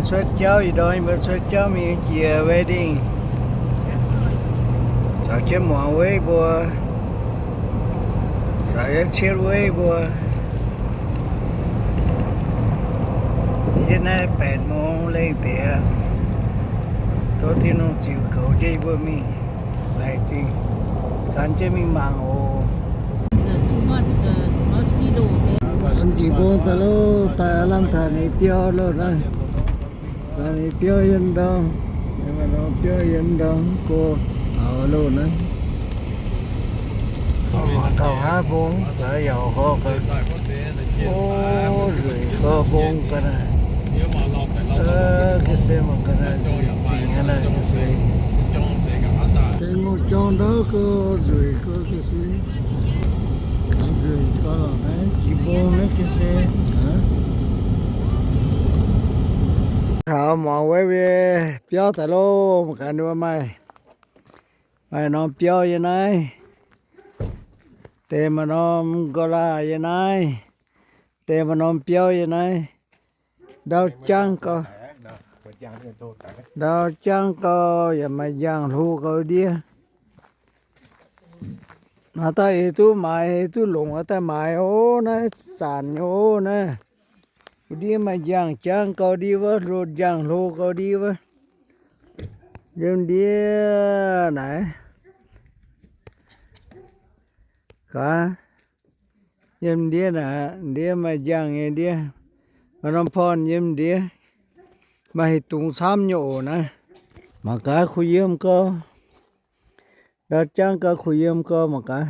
Cuotv jauv, ih ndorm yie mbuo cuotv jauv mingh jiex wedding. Caux jienv muangx weiv mbuo, caux jienv cietv weiv mbuo. Hietv naaiv แปดโมง lengh deix aqv. Tov Tin-Hungh ziux goux jienv yie mbuo mingh laengz zingh, gan jienv mingh mangc oc. Njiec mbong daaih loh, daaih lamh taux ninh biauv loh naaiv. Taux ninh biauv yiem ndau, biauv yiem ndau go taux loh naaiv. Taux haav mbong, taux yaac gorngv ga'naaiv, o, nzueic gorngv mbong ga'naaiv. Ga'sie mangc ga'naaiv nzueic dingc aqv naaiv ga'sie. Deix ngongh jorng ndau gorngv nzueic gorngv ga'sie. Ga'naaiv nzueic gorngv lorqc naaiv jiex mbong naaiv ga'sie. Taux muangx weiv mbuo biauv daaih loh, mangc gaax ninh mbuo maaih, maaih norm biauv yiem naaiv. Deix maaih norm ga'laaih yiem naaiv. Deix maaih norm biauv yiem naaiv. Ndau jangv gau, ndau jangv gau yaac maaih njang-hlo gau ndiev. Maaih dauh eix duqv maaiz, eix duqv longc daaih maaiz oc. Naaiv zanc nyei oc naaiv. Wuov ndiev maaih njang jangv gau ndiev wuov, hlo njang-hlo gau ndiev wuov. Yiem ndiev naaiv. Gaax, yiem ndiev naaiv, ndiev maaih njang nyei ndiev. Maaih norm porn yiem ndiev. Maaih haaix dungz camv nyei oc naaiv. Mangc gaax kuh yiem gau. Ndau jangv gau kuh yiem gau mangc gaax.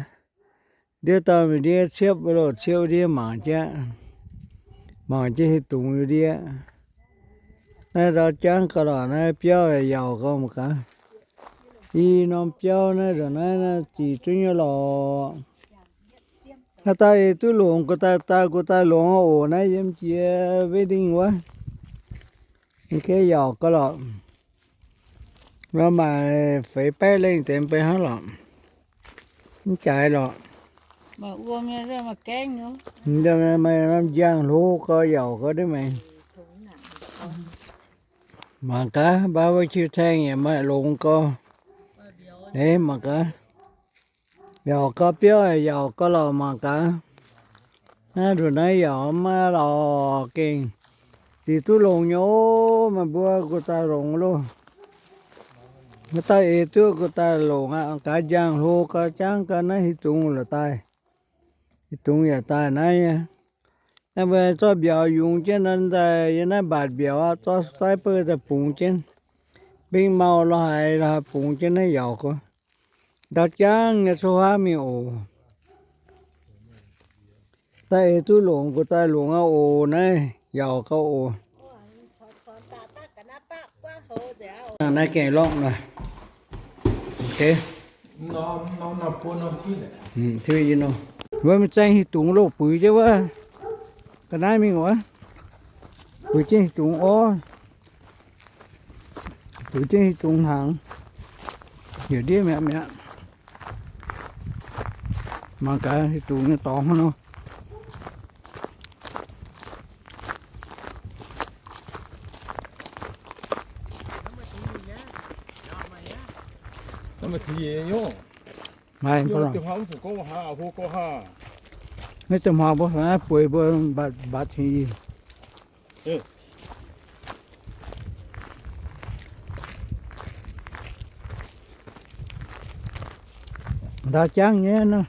Ndiev dauh mingh ndiev ciepv loh, ciepv ndiev mangc jienv, mangc jienv haaix dungz ndiev. Naaiv ndau jangv gau lorqc, naaiv biauv yaac yaauc gau mangc gaax. I norm biauv naaiv nzunc naaiv naaiv zic duqv nyei lorqc. Haaix dauh eix duqv longc gu'daaih, daaih gu'daaih longc oc. Naaiv yiem jiex wedding wuov. Ninh gengh yaauc gau lorqc. Nor maaic feix baeqv lengh deix mv bei hnangv lorqc. Mv jaaix lorqc. Maaih njang-hlo gau, yaauc gau duqv maengx. Mangc gaax, barbecue tank yaac maaih longx gau. Eix, mangc gaax. Yaauc gau, biauv yaauc gau lorqc, mangc gaax. Naaiv nduqc naaiv yaauc maiv lorqc gengh. Zic duqv longc nyei oc, meih mbuo gu'daaih longc loh. Haaix dauh eix duqv gu'daaih longc aqv. Gaax njang-hlo gau, jangv gau, naaiv haaix dungz lorqc daaih. Haaix dungz yaac daaih naaiv nyei. Naaiv mbuo zorqv mbiauz yungz jienv nor daaih yiem naaiv mbatc mbiauz aqv, zorqv saaiv beuv daaih bungx jienv. Mbengv mau lorh haaix lorh haaix bungx jienv naaiv yaauc gau. Ndau jangv nyei, cuotv huaav mingh oc. Daaih eix duqv longc gu'daaih longc aqv oc. Naaiv yaauc gau oc. Naaiv gaengh lorqc nor. Wuov mingh zaeng haaix dungz loh, buix jienv wuov. Ga'naaiv mingh wuov. Buix jienv haaix dungz orv. Buix jienv haaix dungz hnaangx. Heuc ndiev mi'aqv, mi'aqv. Mangc gaax haaix dungz nyei dorngx hnangv nor. Maaih, naaiv deix hmuangx mbuo naaiv bueix mbuo mbatc, mbatc tengx yie. Ndau jangv nyei naaiv.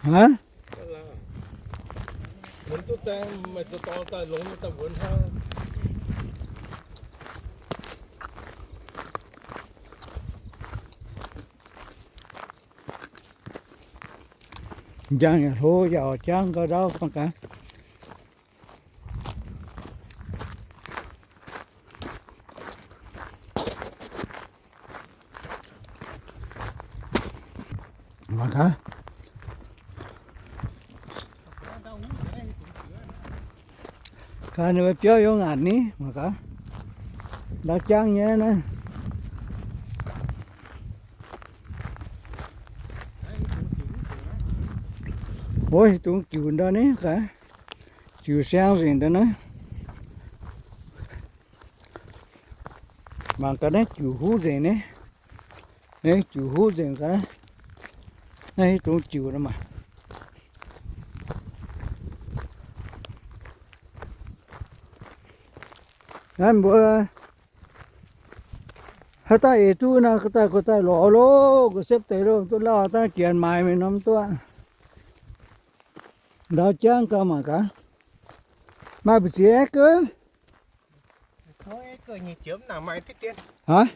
Hnangv? Njang yaac hlo, yaac jangv gau ndau mangc gaax. Mangc gaax. Gaax ninh mbuo biauv yiem ngaanc ni, mangc gaax. Ndau jangv nyei naaiv. Ov, dungx jiuc ndau ni gaax. Jiuc siang nzengc ndau naaiv. Mangc gaax naaiv jiuc huv nzengc naaiv. Naaiv jiuc huv nzengc gaax naaiv. Naaiv hiuv duqv jiuc nor maah. Naaiv mbuo haaix dauh eix duqv nor, daaih gu'daaih lorz loh, gu'sepv deix loh, duqv lauh dangh janx maaiz mingh norm duqv. Ndau jangv gau mangc gaax. Maaih mbu'ziex acre? Haaix?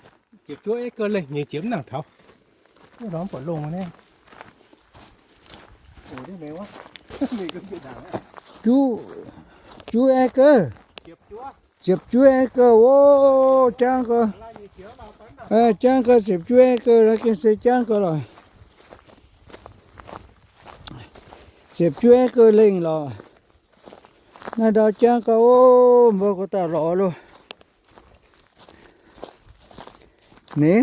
Juqv, juqv acre. Ziepc juov acre, o, jangv gau. Jangv gau ziepc juov acre, naaiv gengh se jangv gau lorqc. Ziepc juov acre lengh lorqc. Naaiv ndau jangv gau, o, mbuo gu'daaih lorz loh. Ni.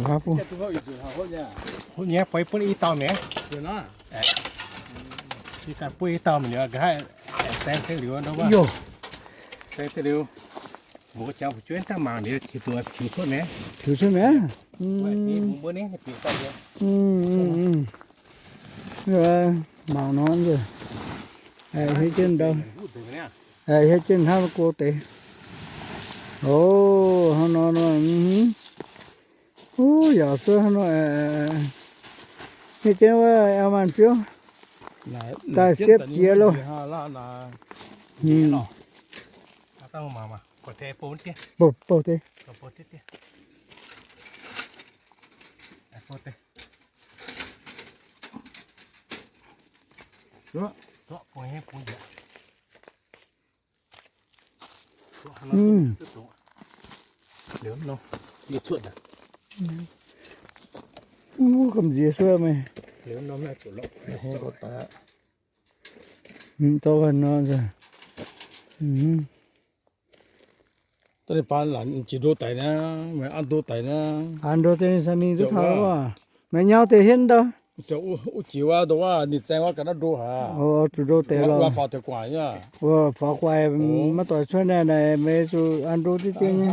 Hopv nyei, fai bun i dauh mi'aqv. I ganh bun i dauh mi'aqv, nqa'haav saeng liuz, saeng liuz, mbuo jangx fu'jueiv daaih mangc liuz, tiux cuotv mi'aqv. Tiux cuotv mi'aqv. Mangc nor, hietv jienv ndau, hietv jienv hnangv go deix. O, hnangv nor nor, uv, yaac suov hnangv nor, hietv jienv wuov Almanh biouv daaih siepv jiex loh. Bouh, bouh deix. Uv, gamh nziex suov meih. Dorh ganh nor. Daaih ninh baan laanc jiex ndo daic naaiv, meih an ndo daic naaiv. An ndo deix ninh caux ninh duqv taux wuov. Meih nyau deix hietv ndo. Wuov jiex wuov ndo wuov ninh zaeng wuov ga'naaiv ndo haic. Zuqc ndo deix lorqc. Faaux guaix maiv doix cuotv naaiv, naaic meih zuqc an ndo diqv diqv nyei.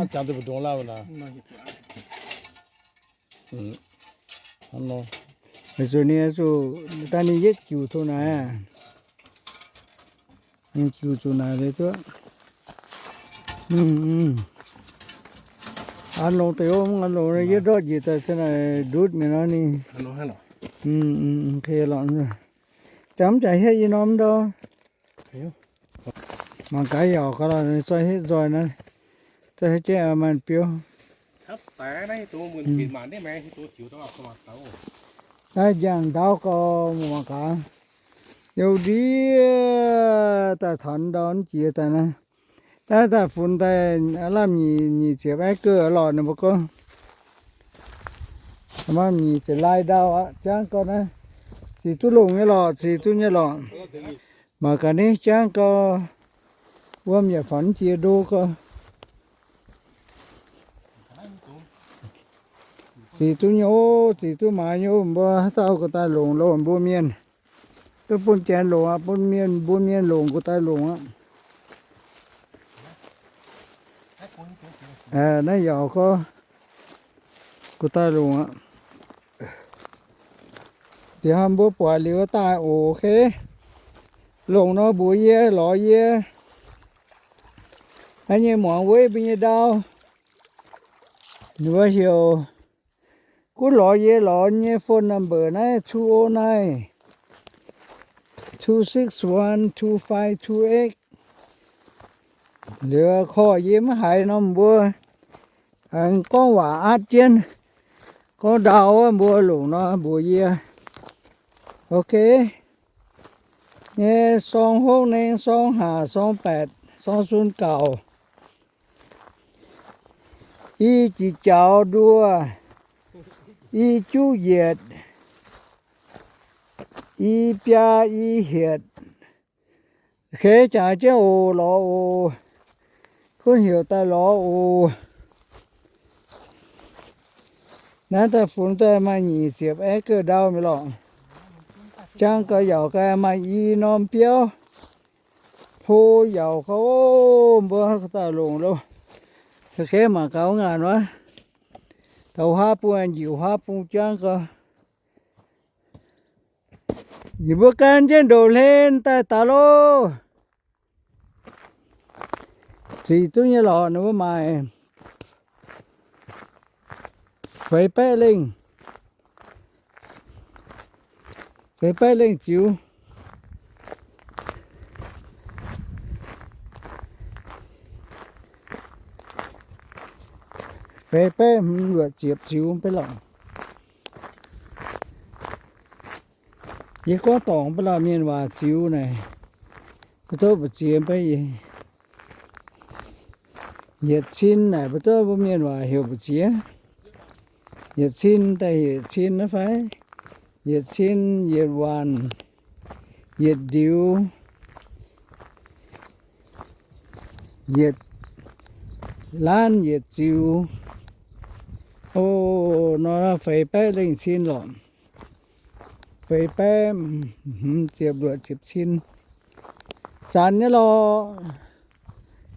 Meih zuqc ninh zuqc daaih ninh yietv jiuc tov naaic. Ninh jiuc zuqc naaic liuz duqv. An longx deix, an longx yietv ndortv njiec daaih se naaic ndutv mi'aqv nor ninh. Jangx mv jangx hietv yie norm ndau. Mangc gaax yaac gaax lorqc, zoi hietv nzoih naaiv. Zoi hietv jienv maaih biouv. Naaiv njang ndau gau, mangc gaax. Youh ndiev daaih taux ndau jiex daaih naaiv. Naaiv daaih funx daaih lamh nyic, nyic ziepc acre lorqc ninh mbuo gorngv. Lamh nyic ziepc lai ndau aqv, jangv gau naaiv. Zic duqv longc nyei lorqc, zic duqv nyei lorqc. Mangc gaax naaiv jangv gau, wuom yaac faaux jiex ndo gau. Zic duqv nyei, zic duqv maaiz nyei, mbuo haaix dauh gu'daaih longc loh mbuo mienh. Duqv bun janx longc aqv, bun mienh, mbuo mienh longc gu'daaih longc aqv. Naaiv yaac gorngv gu'daaih longc aqv. Diex hnoi mbuo buatc liuz daaih oc, ok. Longc nor mbuox yie, lorz yie. Haaix nyei muangx weiv mbuo nyei ndau, ninh mbuo heuc, gunv lorz yie lorz nyei phone number naaiv two oh nine, two six one, two five two eight. Liuz korv yie maiv haiz nor mbuo aengx gorngv waac atv jienv, gorngv ndau wuov mbuo longc nor mbuox yie. Ok. Nyei sorng hopv nengh, sorng haac, sorng baeqc, sorng sun gauc. I jiex jaux nduoh, i juqv yietc, i biaa i hietc. Keix jaax jienv oc, lorz oc. Gunv heuc daaih lorz oc. Naaiv daaih funx daaih maaih nyic ziepc acre ndau mi'aqv lorqc. Jangv gau, yaauc gau, maaih i norm biauv hlo yaauc gau. Mbuo daaih longc lo, za'gengh mangc gaax ngaanc wuov. Taux huaav bung, njiec huaav bung jangv gau. Yie mbuo gan jienv ndoqc hlen daaih daaih loh. Zic duqv nyei lorqc, ninh mbuo maaic feix baeqv lengh, feix baeqv lengh ziux, feix baeqv hmz luoqc ziepc ziux beiv lorqc. Yie gorngv dorngc ba'lauh mienh waac ziux naaic, ba'douv mbu'ziex beiv. Yietc cin naaic ba'douv mbuo mienh waac heuc mbu'ziex. Yietc cin daaih yietc cin naaiv fai? Yietc cin, yietc waanc, yietc ndiux, yietc laanv yietc ziux. O, nor feix baeqv lengh cin lorqc. Feix baeqv hmz ziepc luoqc ziepc cin. Zanc nyei lorqc.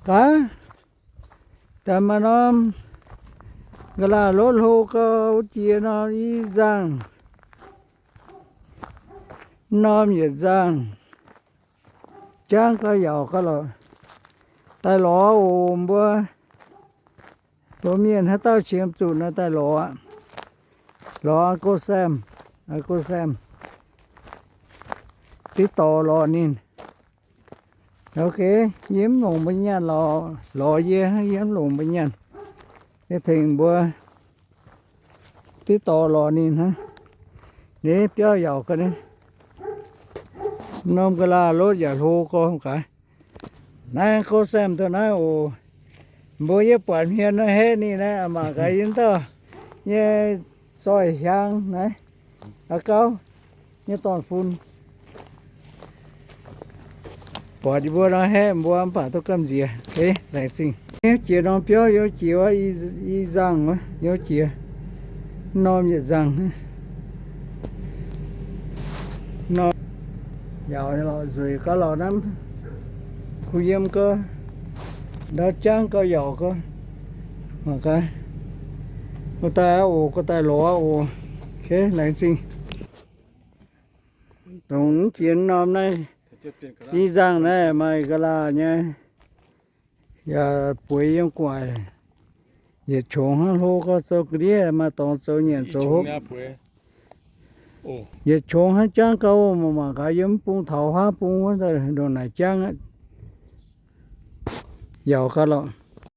Gaax, daaih maaih norm ga'laah lotv hlo gau jiex norm i nzangh, norm yietc nzangh. Jangv gau, yaauc gau lorqc. Daaih lorz oc mbuo. Mbuo mienh haaix dauh qiemx zuqc naaiv daaih lorz aqv. Lorz go sem, go sem. Deix dorh lorz ninh. Ok, yie mv longc mbuo nyaanh lorz, lorz yie, yie mv longc mbuo nyaanh. Yie tengx mbuo deix dorh lorz ninh hnangv. Ninh biauv yaauc gau ni. Norm ga'laah lotv yaac hlo gau gaax. Naaiv go sem dongh naaiv oc. Mbuo yie buatc hmien naaiv haeqv ninh naaiv, mangc gaax yie dauh nyei zoih hiaang naaiv, a'gauv nyei dorn-fun. Buatc yie mbuo nor haeqv mbuo mv baac duqv gamh nziex. Laengz zingh. Jiex norm biauv yiem jiex wuov, i nzangh wuov yiem jiex. Norm yietc nzangh. Norm yaauc lorqc, nzueic gau lorqc naaiv. Kuh yiem gau, ndau jangv gau, yaauc gau. Mangc gaax, gu'daaih oc, gu'daaih lorz oc. Laengz zingh. Dongh jiex norm naaiv, i nzangh naaiv maaih ga'laah nyei. Yaac bueix yiem gu'nguaaic. Yietc qongx hnangv hlo gau, zoux ga'ndiev, maaih dorngx zoux nyanc zoux hopv. Yietc qongx hnangv jangv gau, mangc gaax yiem mv bung taux huaav bung wuov ndongc naaic jangv aqv. Yaauc gau lorqc.